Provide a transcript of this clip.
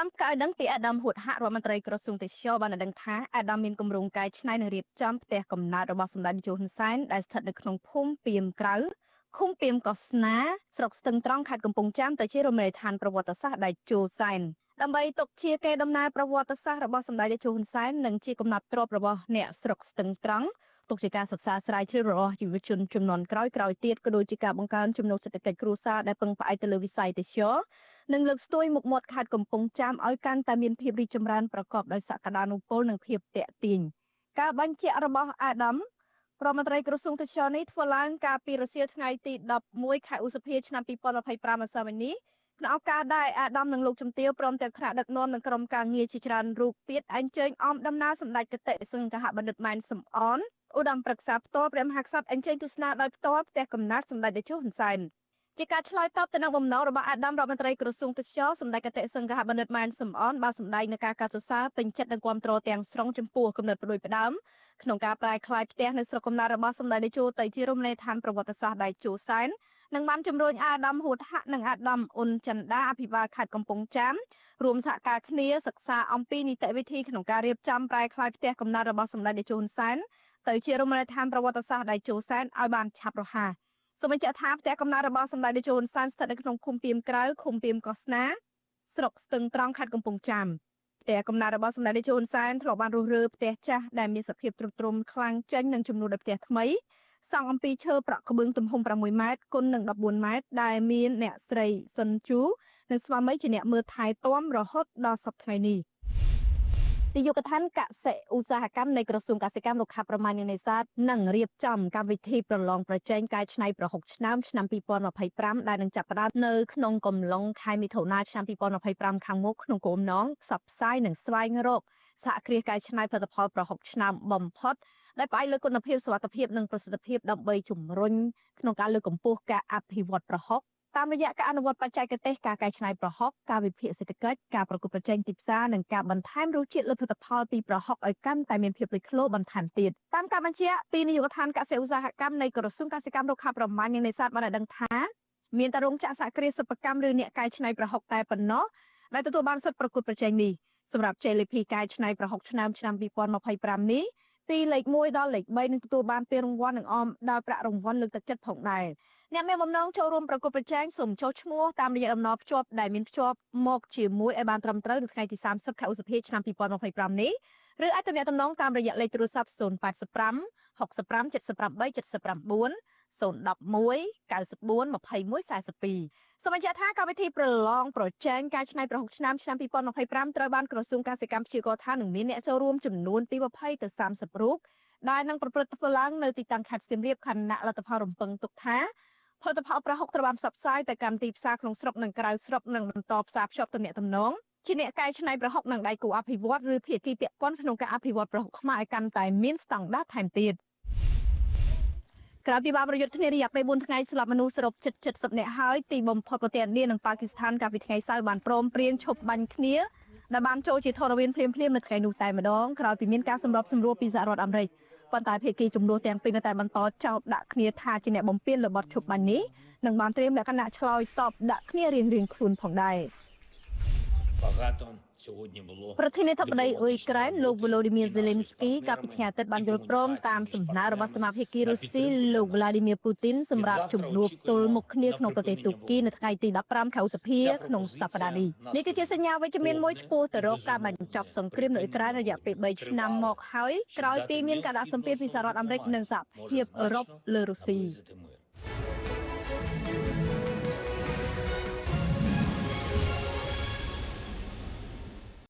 តាមការឲ្យដឹងពីអាដាមហួតហាក់រដ្ឋមន្ត្រីក្រសួងទេសចរបានឲ្យដឹងថាអាដាមមានគម្រោងកែច្នៃនិងរៀបចំផ្ទះកំណើតរបស់សម្ដេចនាយកហ៊ុនសែនដែលស្ថិតនៅក្នុងភូមិពាមក្រៅឃុំពាមកស្នាស្រុកស្ទឹងត្រង់ខេត្តកំពង់ចាមទៅជារមណីយដ្ឋានប្រវត្តិសាស្ត្រដែលជោសែនដើម្បីទុកជាកេរដំណែលប្រវត្តិសាស្ត្ររបស់សម្ដេចតេជោហ៊ុនសែននិងជាកំណត់ទ្រព្យរបស់អ្នកស្រុកស្ទឹងត្រង់ទុកជាការសិក្សាស្រាវជ្រាវរបស់យុវជនជំនាន់ក្រោយៗទៀតក៏ដូចជាការបង្កើនចំណូលសេដ្ឋកិច្ចគ្រួសារដែលពឹងផ្អែកទៅលើវិស័យទេសចរនិងលើកស្ទួយមុខមាត់ខេត្តកំពង់ចាមឲ្យកាន់តែមានភាពរីកចម្រើនប្រកបដោយសក្តានុពលនិងភាពទាក់ទាញការបញ្ជាក់របស់អាដាមរដ្ឋមន្ត្រីក្រសួងទេសចរនេះធ្វើឡើងកាលពីរសៀលថ្ងៃទី11ខែឧសភាឆ្នាំ2025ម្សិលមិញនេះក្នុងឱកាសដែលអាដាមនិងលោកជំទាវព្រមទាំងថ្នាក់ដឹកនាំនិងក្រុមការងារជាច្រើនរូបទៀតអញ្ជើញអមដំណើរសម្ដេចគតិសង្ឃបណ្ឌិតម៉ែនសំអនឧត្តមប្រឹក្សាផ្ទាល់ព្រះមហាក្សត្រអញ្ជើញទស្សនាដោយផ្ទាល់ផ្ទះកំណើតសម្ដេចតេជោហ៊ុនសែនជាការឆ្លើយតបទៅនឹងបំណងរបស់អាដាមរដ្ឋមន្ត្រីក្រសួងទេសចរសម្ដេចគតិសង្ឃបណ្ឌិតម៉ែនសំអនបានសម្ដែងនៅការកោតសរសើរពេញចិត្តនិងគាំទ្រទាំងស្រុងចំពោះគំនិតផ្ដួចផ្ដើមក្នុងការប្រែក្លាយផ្ទះនៅស្រុកកំណើតរបស់សម្ដេចតេជោទៅជារមណីយដ្ឋានប្រវត្តិសាស្ត្រដែលជោសែននិងបានជំរុញអាដាមហួតហាក់និងអាដាមអ៊ុនចិន្តាអភិបាលខេត្តកំពង់ចាមរួមសហការគ្នាសិក្សាអំពីនីតិវិធីក្នុងការរៀបចំប្រែក្លាយផ្ទះកំណើតរបស់សម្ដេចតេជោហ៊ុនសែនទៅជារមណីយដ្ឋានប្រវត្តិសាស្ត្រដែលជោសែនឲ្យបានឆាប់រហ័សសូមបញ្ជាក់ថាផ្ទះកំណើតរបស់សម្ដេចតេជោហ៊ុនសែនស្ថិតនៅក្នុងឃុំពាមក្រៅឃុំពាមកស្នាស្រុកស្ទឹងត្រង់ខេត្តកំពង់ចាមផ្ទះកំណើតរបស់សម្ដេចតេជោហ៊ុនសែនធ្លាប់បានរុះរើផ្ទះចាស់ដែលមានសភាពទ្រុឌទ្រោមខ្លាំងចេញនិងជំនួសដោយផ្ទះថ្មីសង់អំពីឈើប្រក់ក្បឿងទំហំ6ម៉ែត្រគុណនឹង14ម៉ែត្រដែលមានអ្នកស្រីសុនជូនិងស្វាមីជាអ្នកមើលថែទាំរហូតដល់សព្វថ្ងៃនេះនាយកដ្ឋានកសិឧស្សាហកម្មនៃក្រសួងកសិកម្មរុក្ខាប្រមាញ់និងនេសាទនឹងរៀបចំកម្មវិធីប្រឡងប្រជែងកែច្នៃប្រហុកឆ្នើមឆ្នាំ2025ដែលនឹងចាប់ផ្ដើមនៅក្នុងកំឡុងខែមិថុនាឆ្នាំ2025ខាងមុខក្នុងគោលបំណងផ្សព្វផ្សាយនិងស្វែងរកសហគ្រាសកែច្នៃផលិតផលប្រហុកឆ្នើមបំផុតដែលផ្អែកលើគុណភាពសុវត្ថិភាពនិងប្រសិទ្ធភាពដើម្បីជំរុញក្នុងការលើកកម្ពស់ការអភិវឌ្ឍប្រហុកតាមរយៈការអនុវត្តបច្ចេកទេសការកែច្នៃប្រហុកការវិភាគសេដ្ឋកិច្ចការប្រកួតប្រជែងទីផ្សារនិងការបន្ថែមរសជាតិលើផលិតផលពីប្រហុកឲ្យកាន់តែមានភាពលេចធ្លោបន្ថែមទៀតតាមការបញ្ជាក់ពីនាយកដ្ឋានកសិឧស្សាហកម្មនៃក្រសួងកសិកម្មរុក្ខាប្រមាញ់និងនេសាទបានឲ្យដឹងថាមានតែរោងចក្រសហគ្រាសសិប្បកម្មឬអ្នកកែច្នៃប្រហុកតែប៉ុណ្ណោះដែលទទួលបានសិទ្ធិប្រកួតប្រជែងនេះសម្រាប់ជ័យលាភីកែច្នៃប្រហុកឆ្នើមឆ្នាំ2025នេះទីលេខ1ដល់លេខ3នឹងទទួលបានពានរង្វាន់និងអមដោយប្រាក់រង្វាន់លើកទឹកចិត្តផងដែរអ្នកមានបំណងចូលរួមប្រកួតប្រជែងសូមចុះឈ្មោះតាមរយៈដំណភ្ជាប់ដែលមានភ្ជាប់មកជាមួយឲ្យបានត្រឹមត្រូវនៅថ្ងៃទី30ខែឧសភាឆ្នាំ2025នេះឬអាចទំនាក់ទំនងតាមរយៈលេខទូរស័ព្ទ085 65 78 79 011 94 21 42សូមបញ្ជាក់ថាកម្មវិធីប្រឡងប្រជែងកែច្នៃប្រហុកឆ្នើមឆ្នាំ2025ត្រូវបានក្រសួងកសិកម្មព្យាករណ៍ថានឹងមានអ្នកចូលរួមចំនួនពី20ទៅ30រូបដែលនឹងប្រព្រឹត្តធ្វើឡើងនៅទីតាំងខេត្តសៀមរាបខណៈលទ្ធផលរំពឹងទុកថាផលិតផលប្រហុកត្រូវបានផ្សព្វផ្សាយទៅកាន់ទីផ្សារក្នុងស្រុកនិងក្រៅស្រុកនិងបន្តផ្សារភ្ជាប់ទំនាក់ទំនងជាអ្នកកែច្នៃប្រហុកនិងដៃគូអភិវឌ្ឍឬភាគីពាក់ព័ន្ធក្នុងការអភិវឌ្ឍប្រហុកខ្មែរឲ្យកាន់តែមានស្តង់ដារថែមទៀតក្រៅពីបានប្រយុទ្ធគ្នារយៈពេល4ថ្ងៃស្លាប់មនុស្សសរុបជិត70នាក់ហើយទីបំផុតប្រទេសឥណ្ឌានិងប៉ាគីស្ថានកាលពីថ្ងៃសៅរ៍បានព្រមព្រៀងឈប់បាញ់គ្នាដែលបានចូលជាធរមានភ្លាមៗនៅថ្ងៃនោះតែម្ដងក្រោយពីមានការសម្របសម្រួលពីសហរដ្ឋអាមេរិកប៉ុន្តែភាគីចំនួនទាំងពីរនៅតែបន្តចោទដាក់គ្នាថាជាអ្នកបំពានលើបទឈប់បាញ់នេះនិងបានត្រៀមលក្ខណៈឆ្លើយតបដាក់គ្នារៀងៗខ្លួនផងដែរប្រធានាធិបតីអ៊ុយក្រែនលោកវ៉ូឡូឌីមៀសេលេនស្គីកាលពីថ្ងៃអាទិត្យបានយល់ព្រមតាមសំណើរបស់សមាភាគីរុស្ស៊ីលោកវ្លាឌីមៀពូទីនសម្រាប់ជំនួបទល់មុខគ្នាក្នុងប្រទេសទូគីនៅថ្ងៃទី15ខែឧសភាក្នុងសប្តាហ៍នេះនេះគឺជាសញ្ញាវិជ្ជមានមួយឆ្ពោះទៅរកការបញ្ចប់សង្គ្រាមនៅអ៊ុយក្រែនរយៈពេល3ឆ្នាំមកហើយក្រោយពីមានការដាក់សម្ពាធពីសហរដ្ឋអាមេរិកនិងសហភាពអឺរ៉ុបលើរុស្ស៊ី។